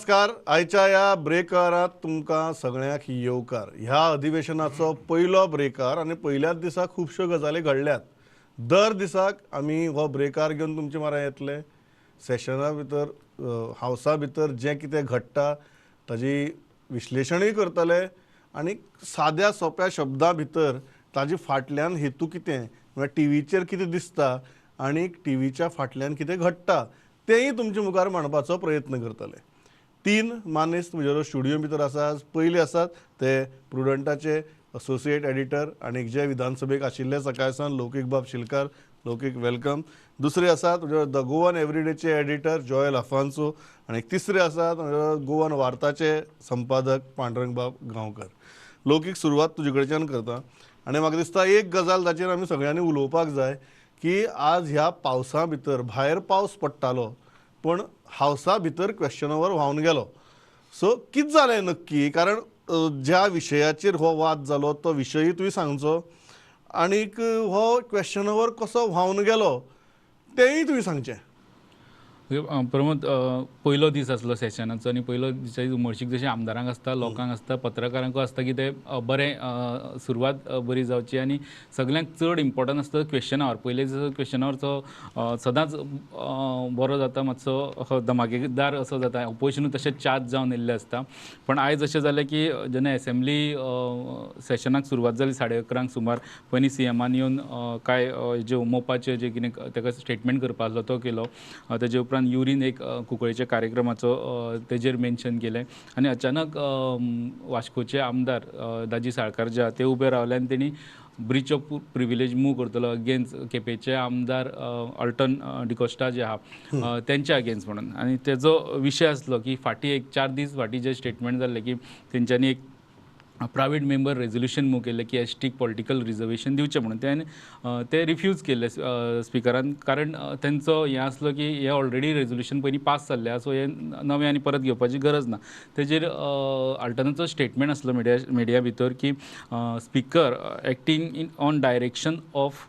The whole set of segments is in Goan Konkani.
नमस्कार. आयच्या ह्या ब्रेकरात तुमकां सगळ्यांक येवकार. ह्या अधिवेशनाचो पयलो ब्रेकार आनी पयल्याच दिसा खुबश्यो गजाली घडल्यात. दर दिसाक आमी हो ब्रेकार घेवन तुमचे मारा येतले. सेशना भितर हावसा भितर जें कितें घडटा ताजी विश्लेशणूय करतले आनी साद्या सोंप्या शब्दां भितर ताजे फाटल्यान हेतू कितें, म्हळ्यार टिवीचेर कितें दिसता आनी टिवीच्या फाटल्यान कितें घडटा तेंय तुमचे मुखार मांडपाचो प्रयत्न करतले. तीन मानेस्त म्हज्या स्टुडियो भितर आसा. पयले आसात ते प्रुडंटाचे असोसिएट एडिटर आनी जे विधानसभेक आशिल्ले सकाळ सावन लौकीक बाब शिलकार. लौकीक welcome. दुसरे आसात म्हणजे the Goan एवरीडेचे एडिटर जॉयल अफान्सो आनी तिसरे आसात गोवन वार्ताचे संपादक पांडुरंग बाब गांवकर. लौकीक, सुरवात तुजे कडच्यान करता आनी म्हाका दिसता एक गजाल ताचेर आमी सगळ्यांनी उलोवपाक जाय की आज ह्या पावसा भितर भायर पावस पडटालो पण हावसा भितर क्वेश्चन our व्हांवन गेलो. सो कितें जालें नक्की? कारण ज्या विशयाचेर हो वाद जालो तो विशयूय तुवें सांगचो आनीक हो क्वेश्चन our कसो व्हांवन गेलो तेंय तुवें सांगचें. प्रमोद, पयलो दीस आसलो सेशनाचो आनी पयलो दिसा उमळशीक जशें आमदारांक आसता, लोकांक आसता, पत्रकारांकूय आसता की ते बरें सुरवात बरी जावची आनी सगळ्यांक चड इम्पॉर्टंट आसता क्वेश्चन our. पयले दिसा क्वेश्चन आवरचो सदांच बरो जाता, मातसो धमाकेदार असो जाता, ओपोजिशनूय तशें चार्ज जावन येयल्लें आसता. पण आयज अशें जालें की जेन्ना एसेंब्ली सेशनाक सुरवात जाली 11:30 सुमार, पयलीं सीएमान येवन कांय ज्यो मोपाचे जे कितें ताका स्टेटमेंट करपा आसलो तो केलो. तेजे उपरांत युरीन एक कुंकळेच्या कार्यक्रमाचो तेजेर मेन्शन केलें आनी अचानक वास्कोचे आमदार दाजी साळकार जे ते उबे रावले आनी तेणी ब्रीच ऑफ प्रिविलेज मूव करतलो अगेन्स्ट केपेंचे आमदार अल्टन डिकोस्टा जे आहा तेंच्या अगेन्स्ट म्हणून. आनी तेजो विशय आसलो की फाटीं एक 4 दीस फाटीं जे स्टेटमेंट जाल्लें की तेंच्यांनी एक प्रायवेट मेंबर रेजोल्युशन मूव केल्लें की एसटीक पॉलिटिकल रिजर्वेशन दिवचें म्हणून, तें ते रिफ्यूज केल्लें स्पिकरान, कारण तेंचो हें आसलो की हें ऑलरेडी रेजोल्युशन पयलीं पास जाल्लें आसा, सो हें नवें आनी परत घेवपाची गरज ना. तेजेर अल्टनाचो स्टेटमेंट आसलो मिडिया भितर की speaker acting in on direction of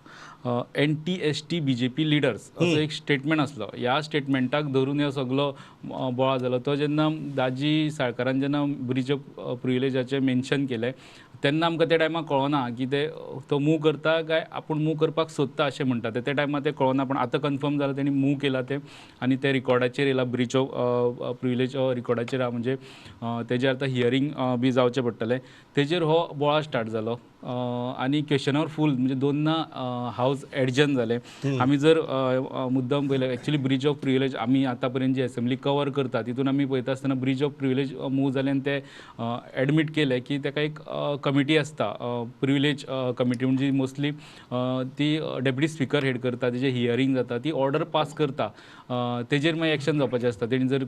anti ST BJP leaders असो एक स्टेटमेंट आसलो. ह्या स्टेटमेंटाक धरून हो सगलो बोळा जालो. तो जेन्ना दाजी साळकारान जेन्ना ब्रीच ऑफ प्रिविलेजाचें मेन्शन केलें तेन्ना आमकां त्या टायमार कळना की ते तो मूव करता काय आपूण मूव करपाक सोदता अशें म्हणटा ते, त्या टायमार तें कळना. पण आतां कन्फर्म जालां तेणी मूव केला तें आनी तें रिकॉर्डाचेर येयला, ब्रीच ऑफ प्रिविलेज रिकॉर्डाचेर आहा, म्हणजे तेजेर आतां हियरींग बी जावचें पडटलें. तेजेर हो बोळा स्टार्ट जालो आनी क्वेश्चन our फूल, म्हणजे दोनना हावज एडजन जालें. आमी जर मुद्दम पळयलें एक्चुअली ब्रीच ऑफ प्रिविलेज आमी आतां पर्यंत जी एसेंब्ली कवर करता तितून आमी पळयता आसतना ब्रीच ऑफ प्रिविलेज मूव जालें आनी ते एडमीट केलें की ताका एक कमिटी आसता, प्रिविलेज कमिटी, म्हणजे मोस्टली ती डेप्युटी स्पिकर हेड करता, तेजें हियरींग जाता, ती ऑर्डर पास करता, तेजेर मागीर एक्शन जावपाचें आसता. तेणी जर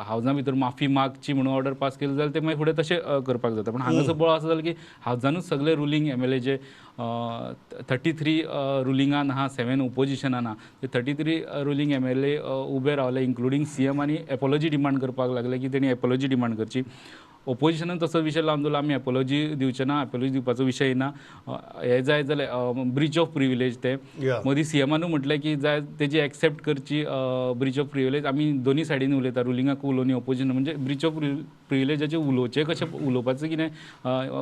हावजा भितर माफी मागची म्हणून ऑर्डर पास केली जाल्यार ते मागीर फुडें तशें करपाक जाता. पण हांगासर बोळ आसा जालें की हावजानूच सगळे रुलींग एमएलए जे 33 रुलिंगान आहा, 7 ओपोजिशनान आहा, ते 33 रुलींग एमएलए उबे रावले इन्क्लुडींग सीएम आनी एपोलॉजी डिमांड करपाक लागले की तेणी एपोलॉजी डिमांड करची. ओपोजिशनान तसो विशय लावन दवरलो, आमी एपोलॉजी दिवचे ना, एपोलॉजी दिवपाचो विशय ना, हें जाय जाल्यार ब्रीच ऑफ प्रिविलेज तें मदीं सीएमानूय म्हटलें की जाय तेजी एक्सेप्ट करची ब्रीच ऑफ प्रिविलेज. आमी दोनी सायडीन उलयता, रुलिंगाक उलोवनी ओपोजिशन, म्हणजे ब्रीच ऑफ प्रिविलेजाचें उलोवचें कशें, उलोवपाचें कितें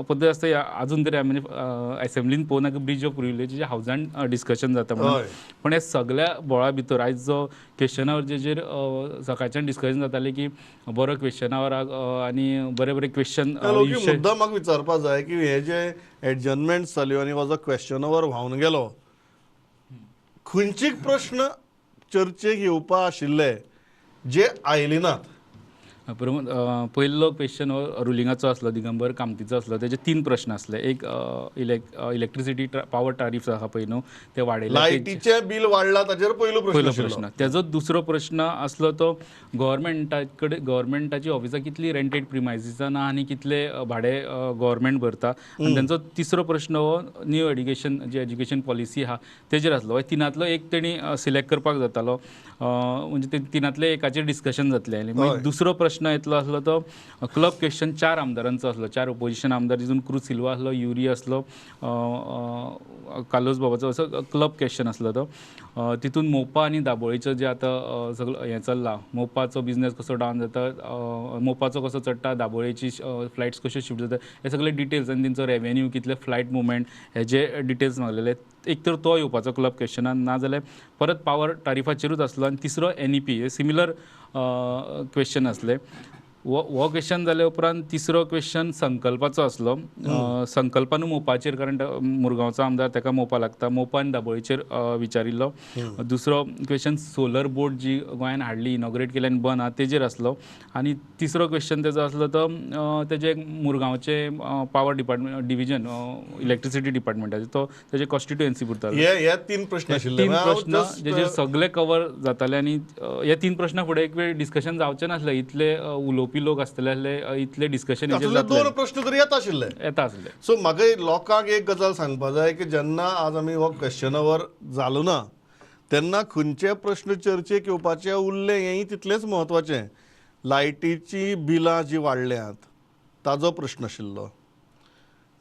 पद्दत आसता आजून तरी म्हणजे एसेंब्लीन पळोवना की ब्रीच ऑफ प्रिविलेजाचें हावजान डिस्कशन जाता म्हणून. पण ह्या सगळ्या बोळा भितर आयज जो क्वेश्चन our जेजेर सकाळच्यान डिस्कशन जातालें की बरो क्वेश्चन our आनी बरे बरे क्वेश्चन मुद्दाम म्हाका विचारपाक जाय की हे जे एडजर्नमेंट जाल्यो आनी हो जो क्वेश्चन our व्हांवन गेलो, खंयचे प्रश्न चर्चेक येवपा आशिल्ले जे आयले नात? प्रमोद, पयलो क्वेश्चन हो रुलिंगाचो आसलो, दिगंबर कामतीचो आसलो. तेजे 3 प्रश्न आसले. एक इलेक्ट्रिसिटी पावर टारीफ आहा पळय न्हू, ते वाडयले, लायटीचें बील वाडला ताचेर पयलो प्रश्न. तेजो दुसरो प्रश्न आसलो तो गव्हर्मेंटा कडेन, गव्हर्मेंटाची ऑफिसां कितली रेंटेड प्रिमायसीसान आहा आनी कितले भाडें गव्हर्मेंट भरता. आनी तेंचो तिसरो प्रश्न हो न्यू एड्युकेशन जी एज्युकेशन पॉलिसी आहा तेजेर आसलो. तिनांतलो एक तेणी सिलेक्ट करपाक जातालो, म्हणजे ते तिनांतले एकाचेर डिस्कशन जातलें. मागीर दुसरो प्रश्न प्रश्न येतलो आसलो तो क्लब क्वेश्चन 4 आमदारांचो आसलो, 4 ओपोजिशन आमदार, जितून क्रूज सिल्वा आसलो, युरी आसलो, कार्लोस बाबाचो असो क्लब क्वेश्चन आसलो तो. तितून मोपा आनी दाबोळीचो जे आतां सगळो हें चल्लां, मोपाचो बिजनेस कसो डावन जाता, मोपाचो कसो चडटा, दाबोळेची फ्लायट्स कश्यो शिफ्ट जाता, हे सगळे डिटेल्स आनी तेंचो रेवेन्यू कितले फ्लायट मुवमेंट हेजे डिटेल्स मागलेले. एक तर तो येवपाचो क्लब क्वेश्चनान, नाजाल्यार परत पावर टारिफाचेरूच आसलो. आनी तिसरो एनईपी हे सिमिलर क्वेश्चन आसले. हो क्वेश्चन जाल्या उपरांत तिसरो क्वेश्चन संकल्पाचो आसलो. संकल्पानू मोपाचेर, कारण मुरगांवचो आमदार ताका मोपा लागता, मोपा आनी दाबोळीचेर विचारिल्लो. दुसरो क्वेश्चन सोलर बोट जी गोंयान हाडली, इनॉग्रेट केली आनी बंद आहा तेजेर आसलो. आनी तिसरो क्वेश्चन तेजो आसलो तो तेजे मुरगांवचे पावर डिपार्टमेंट डिविजन इलेक्ट्रिसिटी डिपार्टमेंटाचे तो तेजे कॉन्स्टिट्युएन्सी पुरतालो. हे 3 प्रश्न आशिल्ले, 3 प्रश्न जेजेर सगळे कवर जाताले. आनी हे 3 प्रश्ना फुडें एक वेळ डिस्कशन जावचें नासलें, इतले उलोवपी लोक आसतले आसले, इतले डिस्कशन 2 प्रश्न तरी येता आशिल्ले येता आसले. सो म्हाका लोकांक एक गजाल सांगपा जाय की जेन्ना आज आमी हो क्वेश्चन our जालो ना तेन्ना खंयचे प्रश्न चर्चेक येवपाचे उरले हेंय तितलेंच म्हत्वाचें. लायटीची बिलां जी वाडल्यांत ताजो प्रश्न आशिल्लो,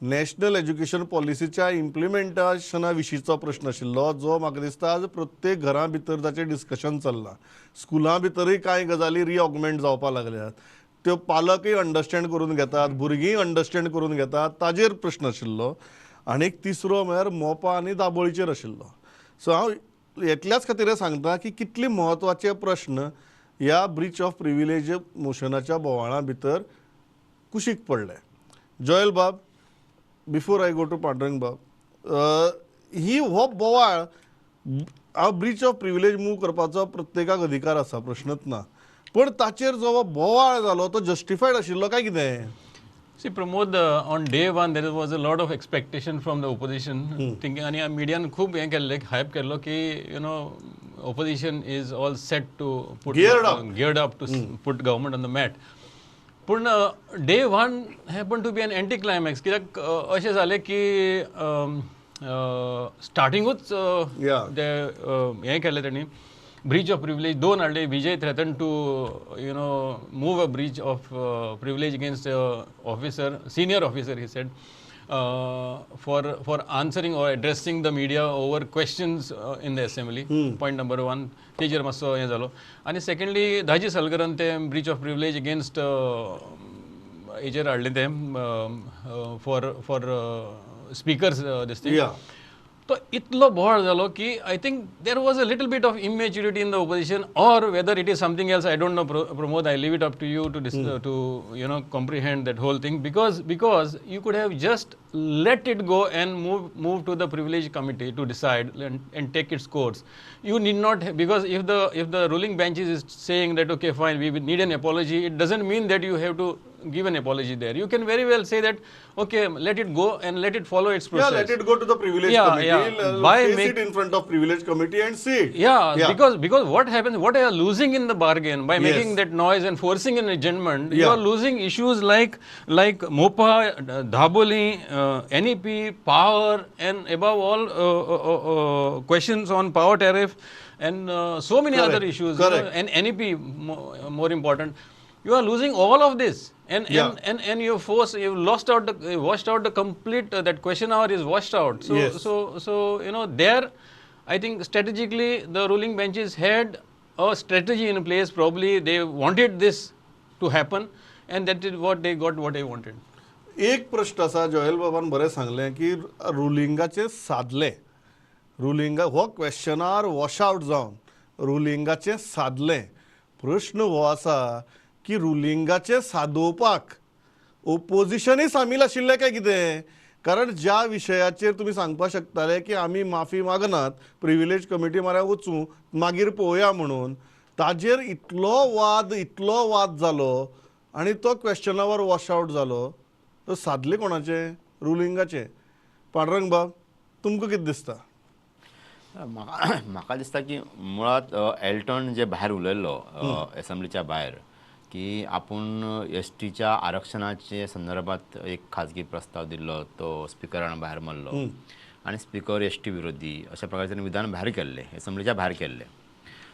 नॅशनल एज्युकेशन पॉलिसीच्या इम्प्लिमेंटेशना विशींचो प्रश्न आशिल्लो, जो म्हाका दिसता आज प्रत्येक घरां भितर ताचें डिस्कशन चल्लां. स्कुलां भितरूय कांय गजाली रिऑगमेंट जावपाक लागल्यात, त्यो पालकय अंडरस्टँड करून घेतात, भुरगींय अंडरस्टँड करून घेतात, ताजेर प्रश्न आशिल्लो. आनी एक तिसरो म्हळ्यार मोपा आनी दाबोळीचेर आशिल्लो. सो हांव एकल्याच खातीर सांगता की कितले म्हत्वाचे प्रश्न ह्या ब्रीच ऑफ प्रिविलेज मोशनाच्या बोवाळा भितर कुशीक पडले. जोयल बाब, before I go to Pandurang बाब, ही हो बोवाळ हांव ब्रीच ऑफ प्रिविलेज मूव करपाचो प्रत्येकाक अधिकार आसा, प्रश्नच ना, पण ताचेर जो बोवाळ जालो तो जस्टिफायड आशिल्लो काय कितें? See Pramod, on day one there was a lot of expectation from the opposition thinking, आनी मिडियान खूब हें केल्लें, हायप केल्लो की you know opposition is all set to put geared up to put government on the mat. पूण day one happen to be an anti climax, कित्याक अशें जालें की स्टार्टिंगूच ते हें केलें तेणी, ब्रीच ऑफ प्रिविलेज 2 हाडले. Vijay threaten to you know move a breach of privilege against officer, senior officer he said, for answering or addressing the media over questions in the assembly. Point number 1 तेजेर मातसो हें जालो. आनी सेकंडली दाजी सलगरान ते ब्रीच ऑफ प्रिविलेज अगेन्स्ट हेजेर हाडलें तें फॉर स्पिकर्स this thing. तो इतलो बोवाळ जालो की I think there was a little bit of immaturity in the opposition, or whether it is something else I don't know Pramod, I leave it up to you to to you know comprehend that whole thing, because because you could have just let it go and move to the privilege committee to decide and take its course. You need not, because if the ruling benches is saying that okay fine we need an apology, it doesn't mean that you have to give an apology there. You can very well say that okay, let it go and let it follow its process. Yeah, let it go to the privilege committee. Yeah. Face it in front of privilege committee and see it. Yeah, yeah. Because what happens, what you are losing in the bargain by making that noise and forcing an adjournment, you are losing issues like MOPA, Dabolim, NEP, power, and above all questions on power tariff and so many other issues. You know, and NEP more important. You are losing all of this, and you force, you lost out the, washed out the complete that question hour is washed out. So so you know, there, I think strategically the ruling benches had a strategy in place. Probably they wanted this to happen, and that is what they got, what they wanted. एक प्रश्न आसा, जोएल बाबान बरें सांगलें की रुलिंगाचे सादले, रुलिंगा हो क्वेश्चनार वॉश आउट जावन रुलिंगाचे सादले. प्रश्न हो आसा की रुलिंगाचे सादोवपाक ओपोजिशनय सामील आशिल्लें काय कितें? कारण ज्या विशयाचेर तुमी सांगपाक शकताले की आमी माफी मागनात, प्रिविलेज कमिटी म्हऱ्यान वचूं मागीर पळोवया म्हणून, ताजेर इतलो वाद जालो आनी तो क्वेश्चनावर वॉश आउट जालो. तो सादले कोणाचे? रुलिंगाचे. पांडुरंग बाब, तुमकां कितें दिसता? म्हाका दिसता की मुळांत एल्टन जे भायर उलयल्लो एसेंब्लीच्या भायर की आपूण एस टीच्या आरक्षणाचे संदर्भात एक खाजगी प्रस्ताव दिल्लो, तो स्पिकरान भायर मारलो आनी स्पिकर एस टी विरोधी अशा प्रकारचें विधान भायर केल्लें, एसेंब्लीच्या भायर केल्लें.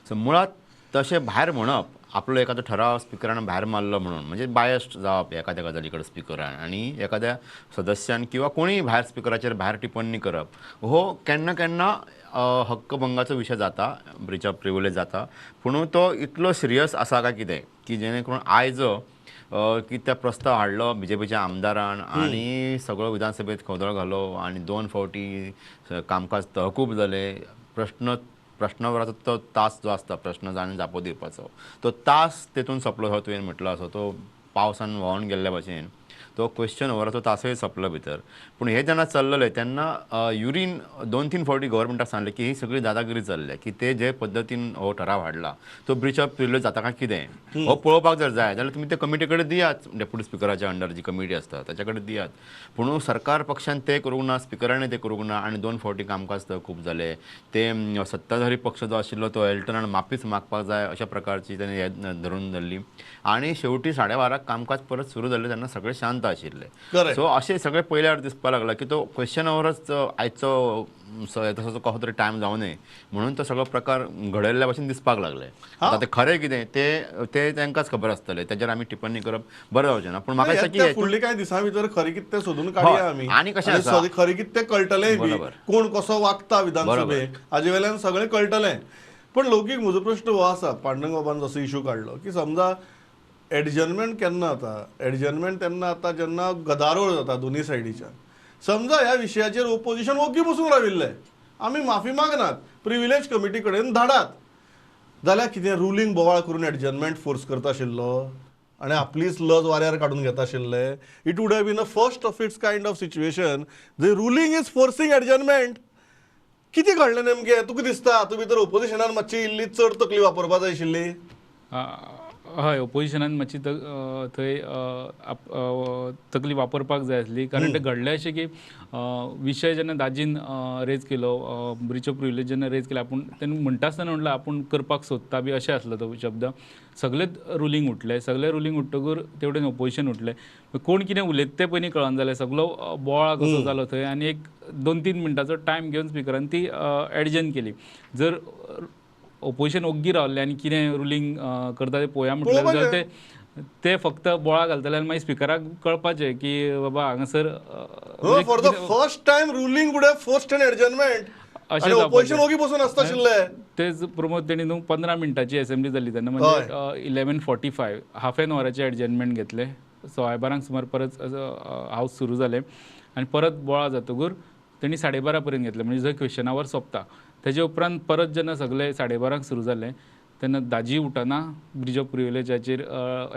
सो मुळांत तशें भायर म्हणप आपलो एखादो ठराव स्पिकरान भायर मारलो म्हणून म्हणजे बायस्ड जावप एखाद्या गजाली कडेन स्पिकरान आनी एखाद्या सदस्यान किंवा कोणीय भायर स्पिकराचेर भायर टिप्पणी करप हो केन्ना केन्ना हक्कभंगाचो विशय जाता, ब्रीच ऑफ प्रिविलेज जाता. पूण तो इतलो सिरियस आसा काय कितें की जेणे करून आयज की त्या प्रस्ताव हाडलो बीजेपीच्या आमदारान आनी सगळो विधानसभेत खवदळ घालो आनी 2 फावटी कामकाज तहकूब जालें. प्रश्नावराचो तो तास जो आसता प्रश्न आनी जापो दिवपाचो तो तास तेतून सोंपलो. हो तुवें म्हटलो असो तो पावसान व्हांवन गेल्ल्या भाशेन तो क्वेश्चन ओवराचो तासय सोंपलो भितर. पूण हे जेन्ना चल्लले तेन्ना युरीन 2-3 फावटी गव्हर्मेंटाक सांगलें की ही सगळी दादागिरी चल्ल्या की ते जे पद्दतीन हो ठराव हाडला तो ब्रीच ऑफ प्रिविलेज जाता काय कितें हो पळोवपाक जर जाय जाल्यार तुमी ते कमिटी कडेन दियात, डेप्युटी स्पिकराच्या अंडर जी कमिटी आसता ताच्या कडेन दियात. पूण सरकार पक्षान ते करूंक ना, स्पिकरान ते करूंक ना आनी 2 फावटी कामकाज खूब जालें. ते सत्ताधारी पक्ष जो आशिल्लो तो एल्टनान माफीच मागपाक जाय अशा प्रकारची ताणें हे धरून धरली आनी शेवटी 12:30 कामकाज परत सुरू जालें तेन्ना सगळे शांत आशिल्ले. सो अशें सगळें पयल्यार दिसपाक लागला की तो क्वेश्चन आवरच आयचो तसो कसो तरी टायम जावं नये म्हणून तो सगळो प्रकार घडयल्ल्या भाशेन दिसपाक लागले. आतां ते खरें कितें ते तांकांच खबर आसतलें, ताजेर आमी टिप्पणी करप बरें जावचें ना. पूण म्हाका दिसता की फुडली कांय दिसां भितर खरें कितें तें सोदून काडया आमी आनी कशें आसा खरें कितें तें कळटलें बी कोण कसो वागता विधानसभेक हाजे वेल्यान सगळें कळटलें. पण लौकीक म्हजो प्रश्न हो आसा, पांडुरंग बाबान जसो इशू काडलो की समजा एडजर्नमेंट केन्ना जाता, एडजर्नमेंट तेन्ना जाता जेन्ना गदारोळ जाता दोनूय सायडीच्यान. समजा ह्या विशयाचेर ओपोजिशन ओगी बसून राविल्लें, आमी माफी मागनात, प्रिविलेज कमिटी कडेन धाडात, जाल्यार कितें रुलींग बोवाळ करून एडजर्नमेंट फोर्स करता आशिल्लो आनी आपलीच लज वाऱ्यार काडून घेता आशिल्ले. It would have been a first of its kind of situation the ruling is forcing adjournment. कितें घडलें नेमकें तुका दिसता? तुमी तर ओपोजिशनान मातशी इल्ली चड तकली वापरपा जाय आशिल्ली. हय, ओपोजिशनान मातशी थंय तकली वापरपाक जाय आसली, कारण तें घडलें अशें की विशय जेन्ना दाजीन रेज केलो, ब्रीच ऑफ प्रिविलेज जेन्ना रेज केलो, आपूण तेन्ना म्हणटा आसतना म्हणलें आपूण करपाक सोदता बी अशें आसलो तो शब्द. सगळेच रुलींग उठले, सगळे रुलींग उठ्ठकूर तेवटेन ओपोजिशन उठलें, कोण कितें उलयता तें पयलीं कळना जालें, सगळो बोवाळ कसो जालो थंय आनी एक 2-3 मिनटांचो टायम घेवन स्पिकरान ती एडजर्न केली. जर ओपोजिशन ओग्गी रावल्लें आनी कितें रुलींग करता तें पळोवया म्हटलें जाल्यार ते फक्त बोळा घालतले आनी मागीर स्पिकराक कळपाचें की बाबा हांगासर for the first time ruling would have forced an adjournment. अशें ओपोजिशन ओगी बसून आसता आशिल्लें. तेच प्रमोद तेणी न्हू 15 मिनटांची एसेंब्ली जाली तेन्ना, म्हणजे 11:45 हाफ एन आवराचें एडजर्नमेंट घेतलें. 12:15 सुमार परत हावस सुरू जालें आनी परत बोळा जातकूर तेणी 12:30 पर्यंत घेतलें, म्हणजे जंय क्वेश्चन our सोंपता. तेजे उपरांत परत जेन्ना सगळे 12:30 सुरू जालें तेन्ना दाजी उठना ब्रिज ऑफ प्रिविलेजाचेर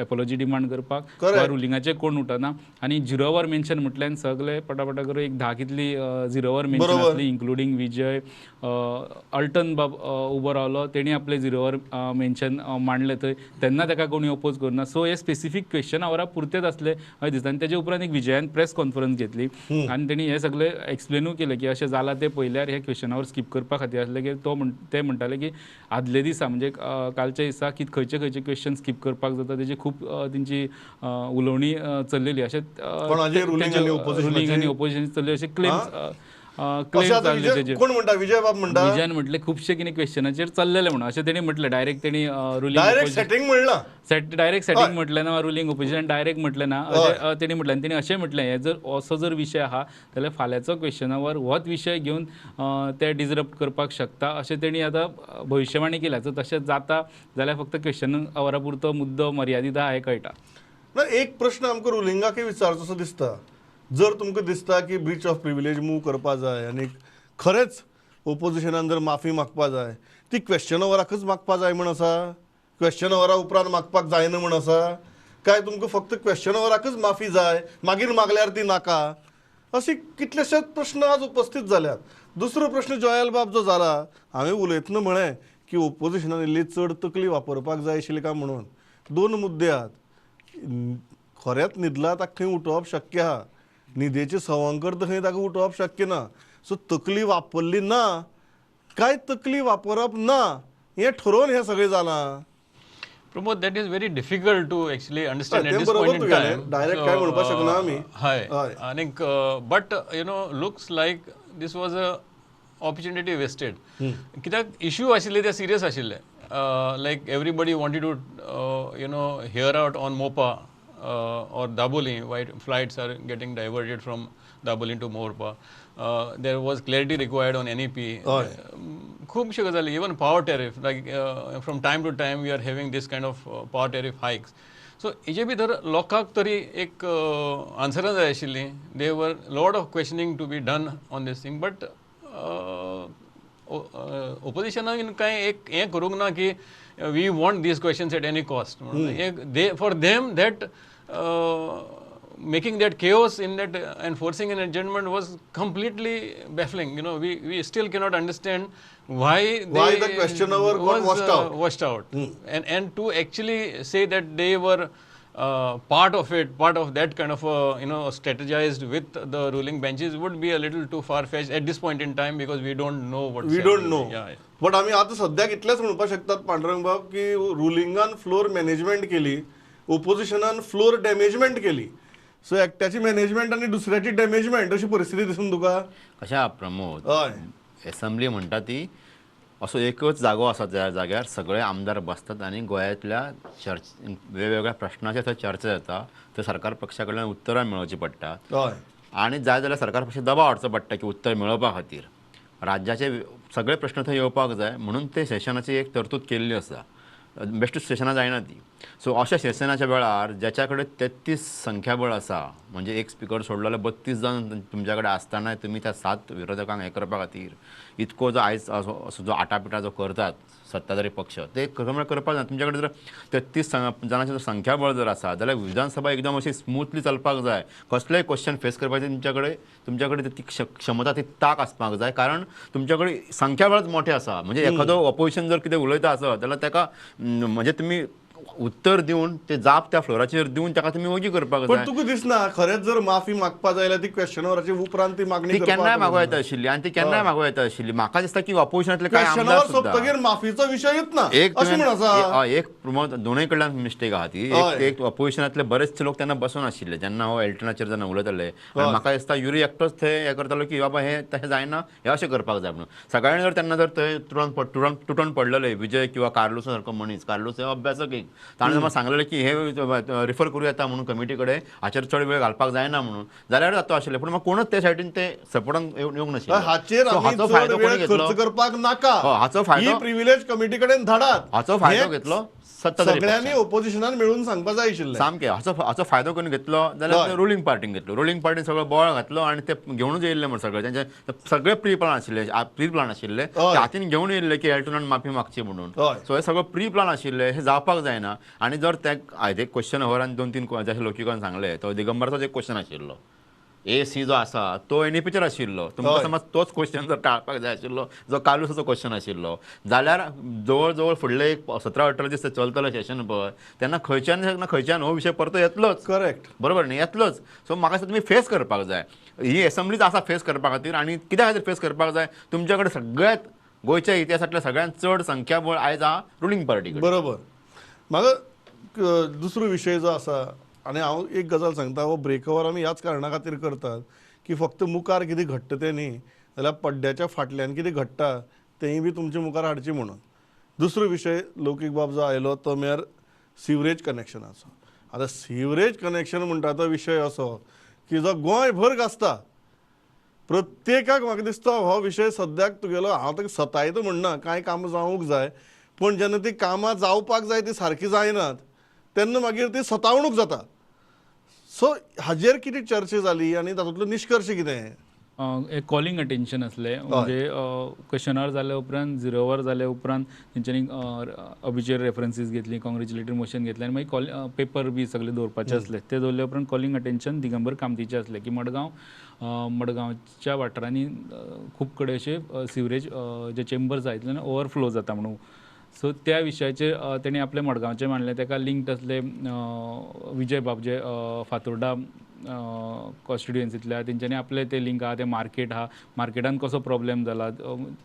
एपोलॉजी डिमांड करपाक वा रुलिंगाचेर कोण उठना आनी झिरो our mention म्हटल्यान सगळे पटापटा करून एक 10 कितली झिरो our mention आसली, इन्क्लुडींग विजय अल्टन बाब उबो रावलो, तेणी आपले झिरो our mention मांडलें थंय, तेन्ना ताका कोणी ओपोज करुना. सो हे स्पेसिफीक क्वेश्चन आवरा पुरतेच आसले अशें दिसता. आनी तेजे उपरांत एक विजयान प्रेस कॉन्फरन्स घेतली आनी तेणी हें सगळें एक्सप्लेनूय केलें की अशें जालां तें पळयल्यार हे क्वेश्चन our skip करपा खातीर आसलें की तो ते म्हणटाले की आदले दिसा म्हणजे कालच्या दिसा की खंयचे खंयचे क्वेश्चन स्कीप करपाक जाता तेजी खूब तेंची उलोवणी चल्लेली, अशें रुलींग आनी ओपोजिशन चल्लेली अशें क्लेम्स विजयान म्हटलें खुबशे कितें क्वेश्चनाचेर चल्लेले म्हणून अशें तेणी म्हटलें. डायरेक्ट तेणी रुलींग सेटिंग म्हणलां, डायरेक्ट सेटिंग म्हटलें ना, रुलींग ओपोजिशन डायरेक्ट म्हटलें ना अशें तेणी म्हटलें. आनी तेणी अशें म्हटलें हे जर असो जर विशय आहा जाल्यार फाल्यांचो क्वेश्चन our होच विशय घेवन ते डिजरप्ट करपाक शकता अशें तेणी आतां भविश्यवाणी केल्या. जर तशें जाता जाल्यार फक्त क्वेश्चन आवरा पुरतो मुद्दो मर्यादीत आहा हें कळटा. ना एक प्रश्न आमकां रुलिंगाकय विचारचो असो दिसता, जर तुमकां दिसता की ब्रीच ऑफ प्रिविलेज मूव करपा जाय आनी खरेंच ओपोजिशनान जर माफी मागपा जाय ती क्वेश्चन ओवराकच मागपा जाय म्हण आसा, क्वेश्चन ओवरा उपरांत मागपाक जायना म्हण आसा, काय तुमकां फक्त क्वेश्चन ओवराकच माफी जाय मागीर मागल्यार ती नाका, असे कितलेशेच प्रश्न आज उपस्थित जाल्यात. दुसरो प्रश्न जॉयल बाब जो जाला, हांवें उलयतना म्हळें की ओपोजिशनान इल्ली चड तकली वापरपाक जाय आशिल्ली काय म्हणून. 2 मुद्दे आहात, खरेंच न्हिदला ताका खंय उठोवप शक्य आहा, न्हिदेचें सवंग करता खंय ताका उठोवप शक्य ना, सो तकली वापरली ना काय तकली वापरप ना हें ठरोवन हें सगळें जालां. Pramod, that is very difficult to actually understand at this point in time. Direct काय म्हणपाक शकना आमी. हय, आनीक but you know looks like this was a opportunity wasted. कित्याक इश्यू आशिल्ले ते सिरियस आशिल्ले Like everybody wanted to you know hear out on Mopa or Dabolim, why flights are getting diverted from Dabolim to Mopa. There was clarity required on NEP. खुबश्यो गजाली, even power tariff, like from time to time we are having this kind of power tariff hikes. So हेजे भितर लोकांक तरी एक आन्सरां जाय आशिल्लीं. There were lot of questioning to be done on this thing, but ओपोजिशनान कांय एक हें करूंक ना की we want these questions at any cost. एक they for them that making that chaos in that and forcing an adjournment was completely baffling. You know, we still cannot understand why why the question hour got washed out. Washed out. And to actually say that they were part of it, part of that kind of a, you know, strategized with the ruling benches would be a little too far-fetched at this point in time, because we don't know what's we don't know. Yeah. But आमी आतां सद्याक इतलेंच म्हणपाक शकतात पांडुरंग बाब की रुलिंगान फ्लोर मॅनेजमेंट केली, ओपोजिशनान फ्लोर डॅमेजमेंट केली. सो एकट्याची मॅनेजमेंट आनी दुसऱ्याची डॅमेजमेंट अशी परिस्थिती दिसून तुका कशें प्रमोद? हय, एसेंब्ली म्हणटा ती असो एकच जागो आसा ज्या जाग्यार सगळे आमदार बसतात आनी गोंयांतल्या चर्च वेगवेगळ्या प्रश्नाचेर थंय चर्चा जाता. थंय सरकार पक्षा कडल्यान उत्तरां मेळोवची पडटा आनी जाय जाल्यार सरकार पक्ष दबाव हाडचो पडटा की उत्तर मेळोवपा खातीर राज्याचे सगळे प्रश्न थंय येवपाक जाय म्हणून ते सेशनाची एक तरतूद केल्ली आसा. बेश्ट सेशनां जायना ती. सो अशा सेशनाच्या वेळार ज्याच्या कडेन 33 संख्याबळ आसा, म्हणजे एक स्पिकर सोडलो जाल्यार 32 जाण तुमच्या कडेन आसतना तुमी त्या 7 विरोधकांक हें करपा खातीर इतको जो आयज असो जो आटापिटा जो करतात सत्ताधारी पक्ष, ते करपाक जाय. तुमच्या कडेन जर 33 जाणांचें जर संख्याबळ जर आसा जाल्यार विधानसभा एकदम अशी स्मुथली चलपाक जाय. कसलेय क्वेश्चन फेस करपाचें तुमच्या कडेन ती क्षमता, ती ताक आसपाक जाय, कारण तुमच्या कडेन संख्याबळच मोठें आसा. म्हणजे एखादो ऑपोजिशन जर कितें उलयता आसत जाल्यार ताका म्हणजे तुमी उत्तर दिवन ते जाप त्या फ्लोराचेर दिवन ताका तुमी ओगी करपाक जाय. पण तुका दिसना खरेंच जर माफी मागपा जाय जाल्यार ती क्वेश्चन आवराची उपरांत ती मागणी ती केन्नाय मागूं येता आशिल्ली आनी ती केन्नाय मागूं येता आशिल्ली. म्हाका दिसता की ऑपोजिशनांतले कांय आमदार सोंपतकीर माफीचो विशयूच ना अशें म्हण आसा. एक प्रमोद दोनूय कडल्यान मिस्टेक आहा ती. एक ऑपोजिशनांतले बरेचसे लोक तेन्ना बसून आशिल्ले जेन्ना हो एल्टनाचेर जेन्ना उलयताले. म्हाका दिसता युरी एकटोच थंय हें करतालो की बाबा हें तशें जायना, हें अशें करपाक जाय म्हणून. सगळ्यांनी जर तेन्ना जर थंय तुटून पडलेले विजय किंवा कार्लूस सारको मनीस, कार्लूस हे अभ्यासक एक, ताणें म्हाका सांगलेलें की हे रिफर करूं येता म्हणून कमिटी कडेन, हाचेर चड वेळ घालपाक जायना म्हणून, जाल्यार जाता आशिल्लें. पूण म्हाका कोणूच ते सायडीन ते सपोर्टान येवंक नाशिल्ले. हाचेर हाचो फायदो कोणी घेतलो? करपाक नाका, हाचो फायदो प्रिविलेज कमिटी कडेन धाडात. हाचो फायदो घेतलो सत्ताधारी सगळ्यांनी ओपोजिशनान मेळून सांगपा जाय आशिल्लें सामकें. हाचो फायदो कोणी घेतलो जाल्यार रुलिंग पार्टीन घेतलो. रुलिंग पार्टीन सगळो बोळ घातलो आनी ते घेवनूच येयल्ले म्हण सगळे तेंचे सगळे प्री प्लान आशिल्ले, प्री प्लान आशिल्ले ते हातीन घेवन येयल्ले की एल्टनान माफी मागची म्हणून. सो हे सगळं प्री प्लान आशिल्ले, हे जावपाक जायना. आनी जर ते आयज एक क्वेश्चन our आनी 2-3 जशें लोकीकान सांगलें तो दिगंबराचोच एक क्वेश्चन आशिल्लो, ए सी जो आसा तो एनईपीचेर आशिल्लो. तुमकां समज तोच क्वेश्चन जर टाळपाक जाय आशिल्लो जो कार्लूसाचो क्वेश्चन आशिल्लो जाल्यार जवळ जवळ फुडले एक 17-18 दीस चलतले सेशन पळय तेन्ना खंयच्यान ना खंयच्यान हो विशय परतो येतलोच. करेक्ट, बरोबर न्ही, येतलोच. सो म्हाका दिसता तुमी फेस करपाक जाय. ही एसेंब्लीच आसा फेस करपा खातीर. आनी कित्या खातीर फेस करपाक जाय? तुमच्या कडेन सगळ्यात गोंयच्या इतिहासांतल्या सगळ्यांत चड संख्याबळ आयज आहा रुलिंग पार्टी. बरोबर. म्हाका दुसरो विशय जो आसा, आनी हांव एक गजाल सांगता, हो ब्रेकओवर आमी ह्याच कारणा खातीर करतात की फक्त मुखार कितें घडटा तें न्ही जाल्यार पड्ड्याच्या फाटल्यान कितें घडटा तेंय बी तुमच्या मुखार हाडचें म्हणून. दुसरो विशय लौकीक बाब जो आयलो तो म्हळ्यार सिवरेज कनेक्शनाचो. आतां सिवरेज कनेक्शन म्हणटा तो विशय असो की जो गोंयभर गाजता. प्रत्येकाक म्हाका दिसता हो विशय सद्याक तुगेलो, हांव ताका सतायता म्हणना, कांय कामां जावंक जाय, पूण जेन्ना ती कामां जावपाक जाय ती सारकी जायनात तेन्ना मागीर ती सतावणूक जाता. सो हाजेर कितें चर्चा जाली आनी तातूंतलो निश्कर्श कितें? एक कॉलिंग अटेन्शन आसलें, म्हणजे क्वेश्चन our जाल्या उपरांत, झिरो our जाल्या उपरांत तेंच्यांनी अबिचुअल रेफरन्सीस घेतली, कॉंग्रेच्युलेटरी मोशन घेतलें आनी मागीर पेपर बी सगळे दवरपाचे आसले. ते दवरले उपरांत कॉलिंग अटेन्शन दिगंबर कामतीचें आसलें की मडगांवच्या वाठारांनी खूब कडेन अशे सिवरेज जे चेंबर्स आहा तितल्यान ओवरफ्लो जाता म्हणून. सो त्या विशयाचेर तेणी आपलें मडगांवचें मांडलें. ताका लिंक्ड आसले विजय बाब जे फातोर्डा कॉन्स्टिट्युएन्सीतल्या तेंच्यांनी आपले ते लिंक आहा, ते मार्केट आहा, मार्केटान कसो प्रॉब्लेम जाला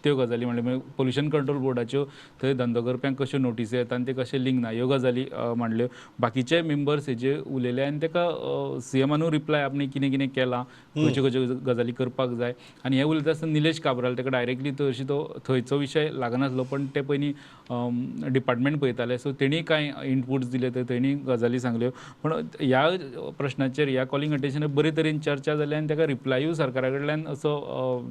त्यो गजाली म्हणले. मागीर पोल्युशन कंट्रोल बोर्डाच्यो थंय धंदो करप्यांक कश्यो नोटिसी येता आनी ते कशे लिंक ना ह्यो गजाली मांडल्यो. बाकीचे मेंबर्स हेजे उलयले आनी ताका सीएमानूय रिप्लाय आपणे कितें कितें केलां, खंयच्यो खंयच्यो गजाली करपाक जाय. आनी हें उलयता आसतना निलेश काब्राल ताका डायरेक्टली तशी तो थंयचो विशय लागनासलो, पण ते पयलीं डिपार्टमेंट पळयताले, सो तेणी कांय इनपुट्स दिले, तर तेणी गजाली सांगल्यो. पण ह्या प्रश्नाचेर ह्या कॉलिंग अटेन्शनार बरे तरेन चर्चा जाली आनी ताका रिप्लायूय सरकारा कडल्यान असो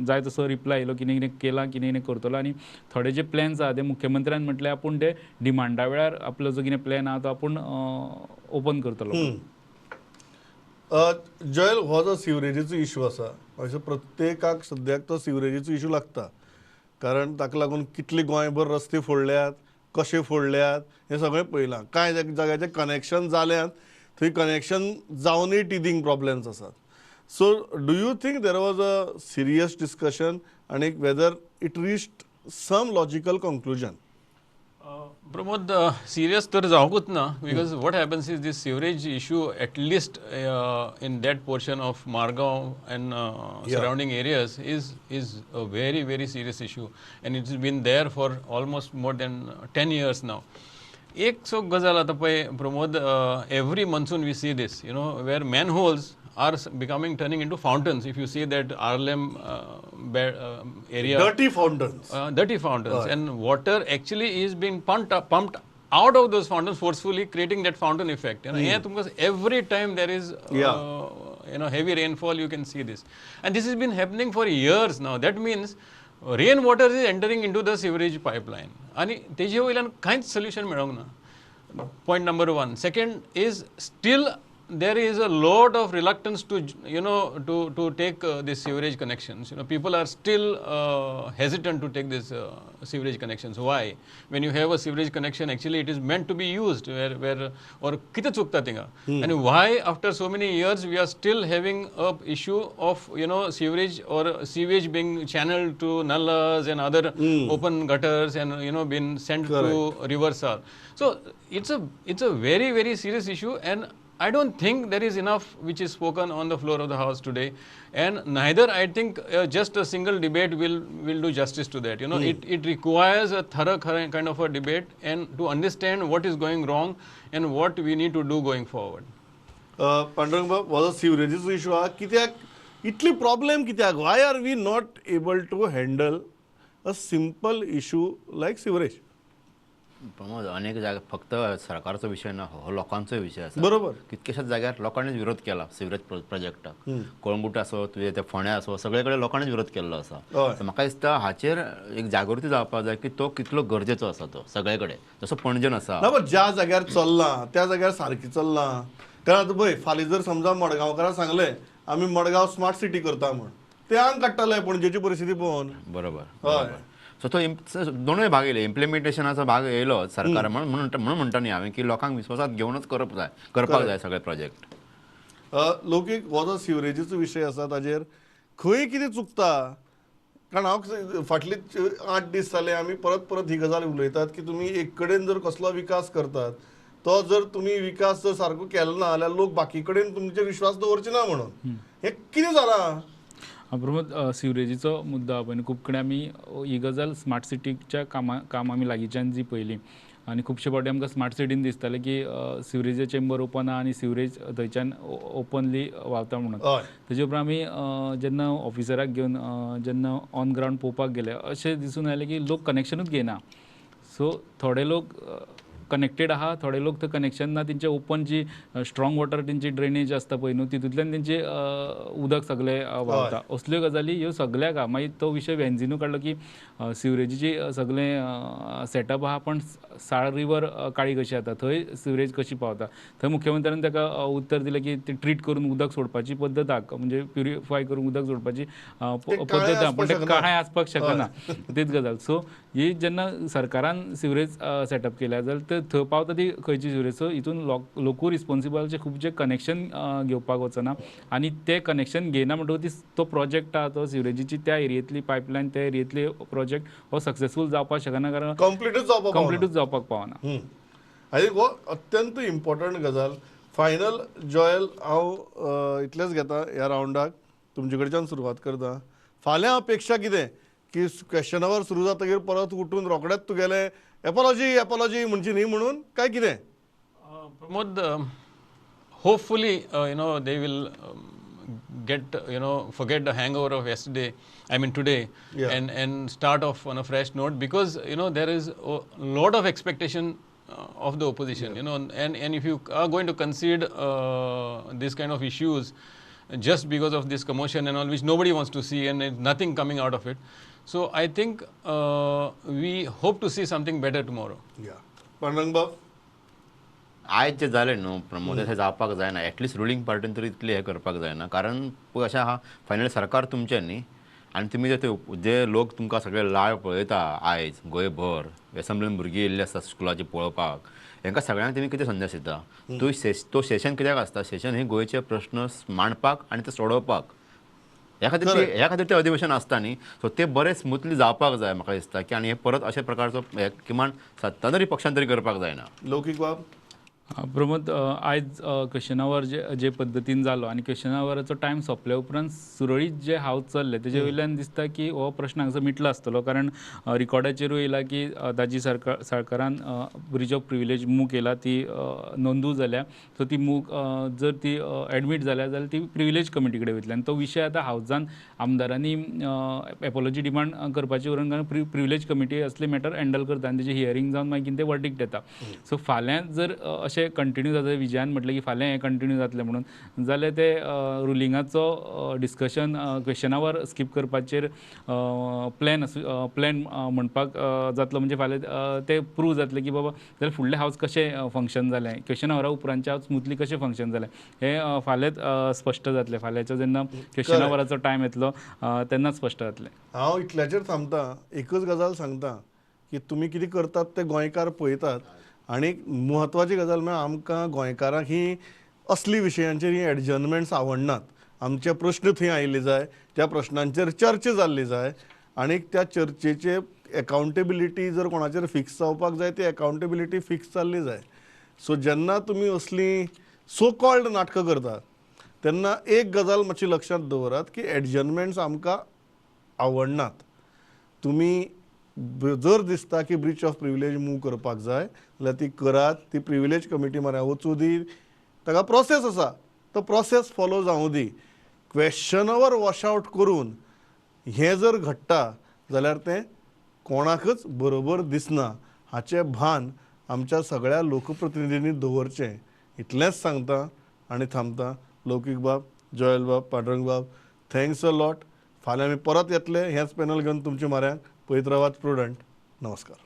जाय तसो रिप्लाय येयलो, कितें कितें केलां, कितें कितें करतलो. आनी थोडे जे प्लॅन्स आहा ते मुख्यमंत्र्यान म्हटलें आपूण ते डिमांडा वेळार आपलो जो कितें प्लॅन आहा तो आपूण ओपन करतलो. जयल, हो जो सिवरेजीचो इशू आसा, अशें प्रत्येकाक सद्याक तो सिवरेजीचो इशू लागता, कारण ताका लागून कितले गोंयभर रस्ते फोडल्यात, कशे फोडल्यात हें सगळें पळयलां. कांय जाग्याचें कनेक्शन जाल्यात, थंय कनेक्शन जावनूय टिदींग प्रॉब्लेम्स आसात. So do you think there was a serious discussion आनी whether it reached some logical conclusion? Pramod, serious तर जावंकूच ना, because what happens is this sewerage issue at least in that portion of Margao and surrounding areas is a very very serious issue and it's been there for almost more than 10 years now. एक सो गजाल आतां पळय Pramod, every monsoon we see this, you know, where manholes are becoming turning into fountains. If you see that Arlem area, dirty fountains, dirty fountains, and water actually is being pumped out of those fountains forcefully, creating that fountain effect. You know, because every time there is you know, heavy rainfall, you can see this, and this has been happening for years now. That means rainwater is entering into the sewerage pipeline. आणि तेजे वयल्यान कांयच सोल्युशन मेळोंक ना. Point number one. Second is still there is a lot of reluctance to, you know, to take this sewerage connections. You know, people are still hesitant to take this sewerage connections. Why? When you have a sewerage connection, actually it is meant to be used where or कितें चुकता थिंगा. And why after so many years we are still having a issue of, you know, sewerage or sewage being channeled to nallas and other open gutters and, you know, been sent to rivers. So it's a very very serious issue, and I don't think there is enough which is spoken on the floor of the house today, and neither I think just a single debate will do justice to that. You know, it requires a thorough kind of a debate and to understand what is going wrong and what we need to do going forward. Pandurang बाब, हो जो सिवरेजीचो इशू आहा, कित्याक इतली प्रॉब्लेम कित्याक? Why are we not able to handle a simple issue like sewerage? Pramod, अनेक जाग्यार फक्त सरकारचो विशय ना, हो लोकांचोय विशय आसा. बरोबर. कितक्याशाच जाग्यार लोकांनीच विरोध केला सिवरेज प्रोजेक्टाक. कळंगूट आसो, तुवें ते फोंड्या आसो, सगळे कडेन लोकांनीच विरोध केल्लो आसा. म्हाका दिसता हाचेर एक जागृती जावपाक जाय की तो कितलो गरजेचो आसा तो सगळे कडेन. जसो पणजेन आसा, ना, पण ज्या जाग्यार चल्लां त्या जाग्यार सारकें चल्लां. कारण आतां पळय, फाल्यां जर समजा मडगांवकारां सांगलें आमी मडगांव स्मार्ट सिटी करता म्हण, ते आंग काडटाले पणजेची परिस्थिती पळोवन. बरोबर. सो तो दोनूय भाग येयले, इम्प्लिमेंटेशनाचो भाग येयलो सरकार, म्हणून म्हणटा न्ही हांवें की लोकांक विश्वासात घेवनच करपाक जाय सगळे प्रोजेक्ट. लौकीक, हो जो सिवरेजीचो विशय आसा ताजेर खंय कितें चुकता? कारण हांव फाटले 8 दीस जाले आमी परत परत ही गजाल उलयतात की तुमी एक कडेन जर कसलो विकास करतात तो जर तुमी विकास जर सारको केलो ना जाल्यार लोक बाकी कडेन तुमचेर विश्वास दवरचे ना म्हणून. हें कितें जालां? प्रमोद, सिवरेजीचो मुद्दो पळय खूब कडेन आमी ही गजाल स्मार्ट सिटीच्या काम आमी लागींच्यान जी पळयली, आनी खुबशे फावटी आमकां स्मार्ट सिटीन दिसतालें की सिवरेजे चेंबर ओपन आहा आनी सिवरेज थंयच्यान ओपनली व्हांवता म्हणून. तेजे उपरांत आमी जेन्ना ऑफिसराक घेवन जेन्ना ऑन ग्रावंड पळोवपाक गेले, अशें दिसून आयलें की लोक कनेक्शनूच घेयना. सो थोडे लोक कनेक्टेड आहा, थोडे लोक थंय कनेक्शन ना, तेंचे ओपन जी स्ट्रॉंग वॉटर तेंची ड्रेनेज आसता पळय न्हू, तितूंतल्यान तेंचे उदक सगळें व्हांवता. असल्यो गजाली ह्यो सगळ्याक आहा. मागीर तो विशय वेन्झिनू काडलो की सिवरेजीची सगळें सेटअप आहा, पण साळ रिवर काळी कशी जाता, थंय सिवरेज कशी पावता, थंय मुख्यमंत्र्यान ताका उत्तर दिलें की ती ट्रीट करून उदक सोडपाची पद्दत आहा, म्हणजे प्युरिफाय करून उदक सोडपाची पद्दत आहा, पण तें काळें आसपाक शकना, तीच गजाल. सो ही जेन्ना सरकारान सिवरेज सेटअप केल्या जाल्यार थंय पावता ती खंयची सिवरेज. सो हितून लोकूय रिस्पोन्सिबलाचे खुबशे कनेक्शन घेवपाक वचना आनी ते कनेक्शन घेयना म्हणटकूच तो प्रोजेक्ट आहा तो सिवरेजीची त्या एरियेंतली पायपलायन त्या एरियेंतली प्रोजेक्ट हो सक्सेसफूल जावपाक शकना, कारण कंप्लीटूच जावपाक पावना. आनी हो अत्यंत इम्पॉर्टंट गजाल. फायनल जॉयल हांव इतलेंच घेता ह्या रावंडाक, तुमचे कडच्यान सुरवात करता. फाल्यां अपेक्षा कितें की क्वेश्चन our सुरू जातकीर परत उठून रोखडेच तुगेलें एपोलॉजी एपोलॉजी म्हणची न्ही म्हणून काय कितें? Pramod, hopefully you know they will get you know forget the hangover of yesterday, I mean today, and start off on a fresh note, because you know there is a lot of expectation of the opposition, you know, and if you are going to concede this kind of issues just because of this commotion and all, which nobody wants to see and nothing coming out of it. So I think we hope to see something better tomorrow. Yeah. Pandurang बाब, आयज जें जालें न्हू प्रमोद, अशें जावपाक जायना. एटलिस्ट रुलींग पार्टीन तरी इतलें हें करपाक जायना, कारण अशें आहा फायनल सरकार तुमचें न्ही, आनी तुमी जे जे लोक तुमकां सगळे लाळ पळयता आयज गोंयभर एसेंब्लीन भुरगीं येयल्ली आसता स्कुलाची पळोवपाक, हेंकां सगळ्यांक तुमी कितें संदेश दिता? तूं सेशन कित्याक आसता? सेशन हे गोंयचे प्रश्न मांडपाक आनी ते सोडोवपाक, ह्या खातीर तें अधिवेशन आसता न्ही. सो ते बरें स्मुथली जावपाक जाय म्हाका दिसता की, आनी हे परत अशा प्रकारचो किमान सत्ताधारी पक्षान तरी करपाक जायना. लौकीक बाब. प्रमोद, आयज क्वेश्चन our जे पद्दतीन जालो आनी क्वेश्चन आवराचो टायम सोंपल्या उपरांत सुरळीत जे हावज चल्ले तेजे वयल्यान दिसता की हो प्रश्न हांगासर मिटला आसतलो, कारण रिकॉर्डाचेरूय येयला की दाजी सरकारान ब्रिज ऑफ प्रिविलेज मूव केला, ती नोंदू जाल्या. सो ती मूव जर ती एडमीट जाल्या जाल्यार ती प्रिविलेज कमिटी कडेन वयतली आनी तो विशय आतां हावजान आमदारांनी एपोलॉजी डिमांड करपाची उरून, कारण प्रिविलेज कमिटी असले मॅटर हँडल करता आनी तेजें हियरींग जावन मागीर ते वर्डिक्ट येता. सो फाल्यां जर अशें कंटिन्यू जाता, विजयान म्हटलें की फाल्यां हें कंटिन्यू जातलें म्हणून, जाल्यार ते रुलिंगाचो डिस्कशन क्वेश्चन our skip करपाचेर प्लॅन प्लॅन म्हणपाक जातलो. म्हणजे फाल्यां ते प्रूव जातलें की बाबा जाल्यार फुडलें हावज कशें फंक्शन जालें, क्वेश्चन आवरा उपरांतचें हावज स्मुथली कशें फंक्शन जालें हें फाल्यांच स्पश्ट जातलें. फाल्यांचो जेन्ना क्वेश्चन आवराचो टायम येतलो तेन्नाच स्पश्ट जातलें. हांव इतल्याचेर थांबता, एकच गजाल सांगता की तुमी कितें करतात ते गोंयकार पळयतात, आनी म्हत्वाची गजाल म्हळ्यार आमकां गोंयकारांक ही असली विशयांचेर ही एडजर्नमेंट्स आवडनात. आमचे प्रश्न थंय आयिल्ले जाय, त्या प्रश्नांचेर चर्चा जाल्ली जाय, आनी त्या चर्चेचे एकाउंटेबिलिटी जर कोणाचेर फिक्स जावपाक जाय ती एकाउंटेबिलिटी फिक्स जाल्ली जाय. सो जेन्ना तुमी असली सो कॉल्ड नाटकां करतात तेन्ना एक गजाल मातशी लक्षांत दवरात की एडजर्नमेंट्स आमकां आवडनात. तुमी जर दिसता की ब्रीच ऑफ प्रिविलेज मूव करपाक जाय जाल्यार ती करात, ती प्रिविलेज कमिटी म्हऱ्या वचूं दी, ताका प्रोसेस आसा तो प्रोसेस फॉलो जावं दी. क्वेश्चन our wash out करून हें जर घडटा जाल्यार तें कोणाकच बरोबर दिसना, हाचें भान आमच्या सगळ्या लोकप्रतिनिधींनी दवरचें. इतलेंच सांगता आनी थांबता. लौकीक बाब, जॉयल बाब, पांडुरंग बाब, thanks a lot. फाल्यां आमी परत येतले हेंच पॅनल घेवन तुमच्या म्हऱ्यांत. पळयत रावात प्रुडंट. नमस्कार.